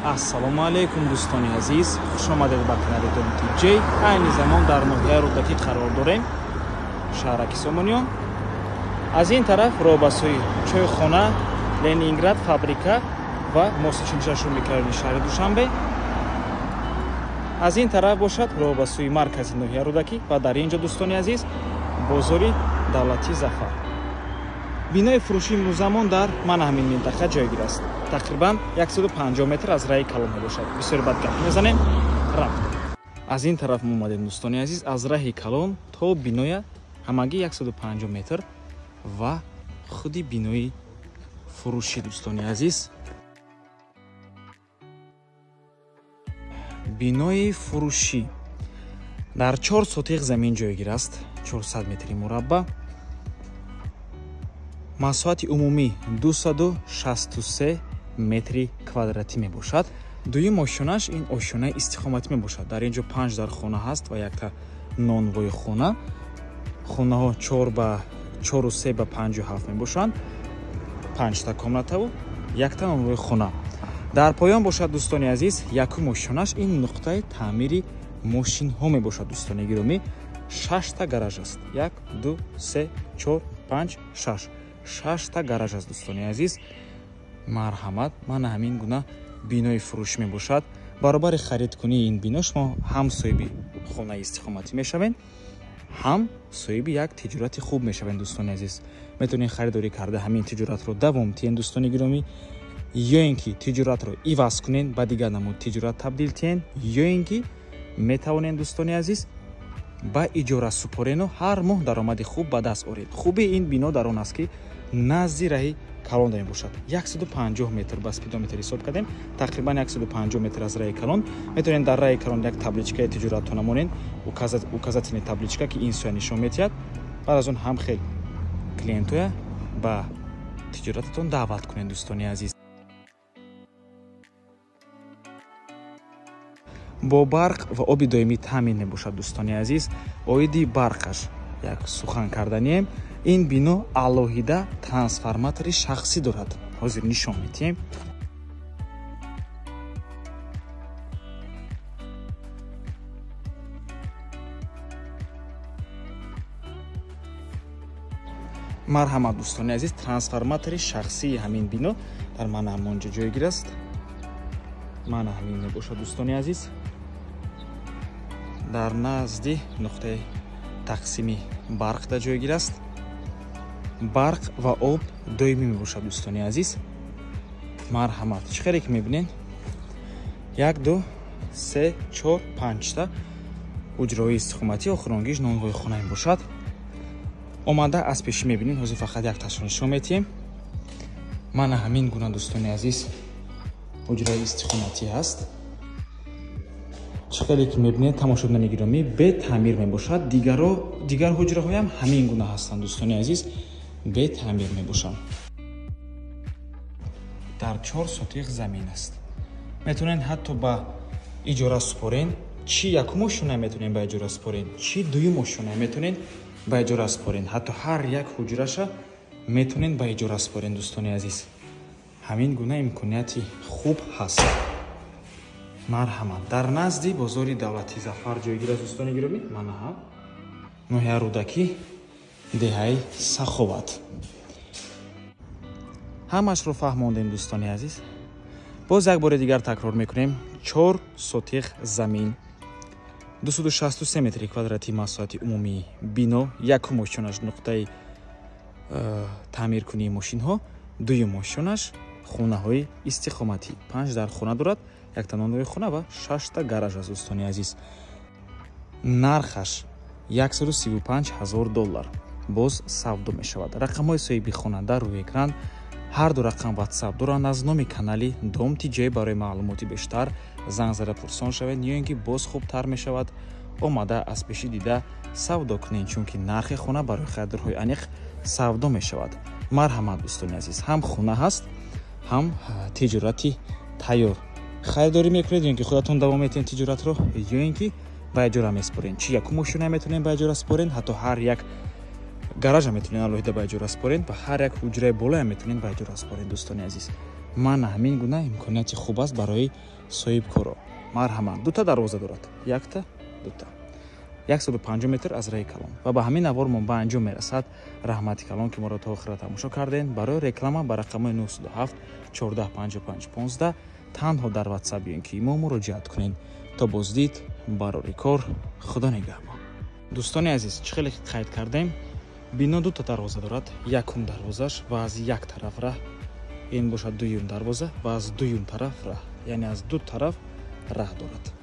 Ассалому алайкум дӯстони азиз, хуш омадед ба канали Дом ТҶ. Айни замон дар ноҳияи Рӯдакӣ қарор дорем, шаҳраки Сомониён. Аз ин тараф роҳ ба сӯи чойхона, Ленинград, фабрика ва мости 46 микрорайони шаҳри Душанбе. Аз ин тараф бошад роҳ ба сӯи маркази ноҳияи Рӯдакӣ ва дар ин ҷо дӯстони азиз бозори давлатии Зафар. Бинои фурӯшии имрӯзамон дар мана ҳамин минтақа ҷойгир аст. Тақрибан 150 метр аз раҳи калон мебошад. Бисёр бад гап мезанем, рафт. Аз ин тараф мо омадем дӯстони азиз, аз раҳи калон то биноя ҳамагӣ 150 метр ва худи бинои фурӯшӣ дӯстони азиз. Бинои фурӯшӣ дар 4 сотиқ замин ҷойгир аст, 400 метри мураббаъ. Масоҳати умумӣ 263 метри квадратӣ мебошад. Дуюм ошёнаш ин ошёнаи истиқоматӣ мебошад. Дар ин ҷо 5 дар хона ҳаст ва якта нонвои хона. Хонаҳо 4 ба 4,3 ба 5,7 мебошанд. 5 та комнатаву якта нонвои хона. Дар поён бошад дӯстони азиз, якум ошёнаш ин нуқтаи таъмири мошинҳо мебошад дӯстони гиромӣ. 6 та гараж аст. 1 2 3 4 5 6. 6 та гараж аст дӯстони азиз. Марҳамат, мана ҳамин гуна бинои фурӯш мебошад. Баробари харидкунии ин бино шумо ҳам соҳиби хонаи истиқоматӣ мешавед, ҳам соҳиби як тиҷорати хуб мешавед дӯстони азиз. Метавонед харидорӣ карда ҳамин тиҷоратро давом диҳед дӯстони гиромӣ, ё ин ки тиҷоратро иваз кунед, ба дигар намуд тиҷорат табдил диҳед, ё ин ки метавонед дӯстони азиз ба иҷора супорену ҳар моҳ даромади хуб ба даст оред. Хубии ин бино дар он аст, ки назди раҳи калон мебошад. 150 метр ба спидометр ҳисоб кардем, тақрибан 150 метр аз раҳи калон. Метавонед дар раҳи калон як табличкаи тиҷоратона монед, указательный табличка, ки ин сӯя нишон медиҳад. Баъд аз он ҳам хел клиентоя ба тиҷорататон даъват кунед дӯстони азиз. Бо барқ ва оби доимӣ таъмин мебошад дӯстони азиз. Оиди барқаш як сухан карданием. Ин бино алоҳида трансформатори шахсӣ дорад. Ҳозир нишон медиҳем. Марҳамат дӯстони азиз, трансформатори шахсии ҳамин бино дар мана ҳамонҷо ҷойгир аст. Мана ҳамин мебошад дӯстони азиз. Дар назди нуқтаи тақсими барқ дар ҷойгир аст. Барқ ва об доимӣ мебошад дӯстони азиз. Марҳамат, чӣ хеле ки мебинед, 1 2 3 4 5 та ҳуҷраҳои истиқоматӣ, охиронгиш нонвои хона мебошад. Омада аз пешӣ мебинед, ҳозир фақат як ташро нишон медиҳем. Мана ҳамин гуна дӯстони азиз ҳуҷраи истиқоматӣ ҳаст. Чӣ хеле ки мебинед, тамошобинони гиромӣ, бетаъмир мебошад. Дигар ҳуҷраҳоям ҳамин гуна ҳастанд дӯстони азиз, бетаъмир мебошанд. Дар 4 сотиқ замин аст. Метавонед ҳатто ба иҷора супорен, чӣ якум ошёна метавонед ба иҷора супорен, чӣ дуюм ошёна метавонед ба иҷора супорен. Ҳатто ҳар як ҳуҷраша метавонед ба иҷора супорен дӯстони азиз. Ҳамин гуна имконияти хуб ҳаст. Марҳамат, дар назди бозори давлатии Зафар ҷойгир аст дӯстони гиромӣ. Мана ҳам ноҳияи Рӯдакӣ, деҳаи Саховат. Ҳамашро фаҳмондем дӯстони азиз. Боз як бори дигар такрор мекунем: 4 сотиқ замин, 263 метри квадратӣ масоҳати умумии бино, якум ошёнаш нуқтаи таъмиркунии мошинҳо, дуюм ошёнаш хонаҳои истиқоматӣ. 5 дар хона дорад, якта нонвои хона ва 6 та гараж аст дӯстони азиз. Нархаш 135 000 доллар боз савдо мешавад. Рақамҳои соҳиби хона дар рӯи экран, ҳар ду рақам WhatsApp доранд. Аз номи канали Дом ТҶ барои маълумоти бештар занг зада пурсон шавед, ё ин ки боз хубтар мешавад омада аз пеши дида савдо кунед, чунки нархи хона барои харидорҳои аниқ савдо мешавад. Марҳамат дӯстони азиз, ҳам хона ҳаст, ҳам тиҷорати тайёр. Харидорӣ мекунед, ё ин ки худатон давом медиҳед тиҷоратро, ё ин ки ба иҷора месупоред. Чӣ якум ошёна метавонед ба иҷора супоред, ҳатто ҳар як гаража метавонед алоҳида ба иҷора супоред ва ҳар як ҳуҷраи болоя метавонед ба иҷора супоред дӯстони азиз. Мана ҳамин гуна имконияти хуб аст барои соҳибкоро. Марҳамат, дута дарвоза дорад, якта, дута, 150 метр аз раи калон. Ва ба ҳамин навор мо ба анҷом мерасад. Раҳмати калон, ки моро то охира тамошо кардем. Барои реклама ба рақамҳои 907 14 55 15 танҳо дар WhatsApp ё ин ки имо муроҷиат кунед. То боздид, барори кор, Худо нигаҳбон. Дӯстони азиз, чӣ хеле қайд кардем, бино дута дарвоза дорад. Якум дарвозаш ва аз як тараф раҳ, ин бошад дуюм дарвоза ва аз дуюм тараф раҳ, яъне аз ду тараф раҳ дорад.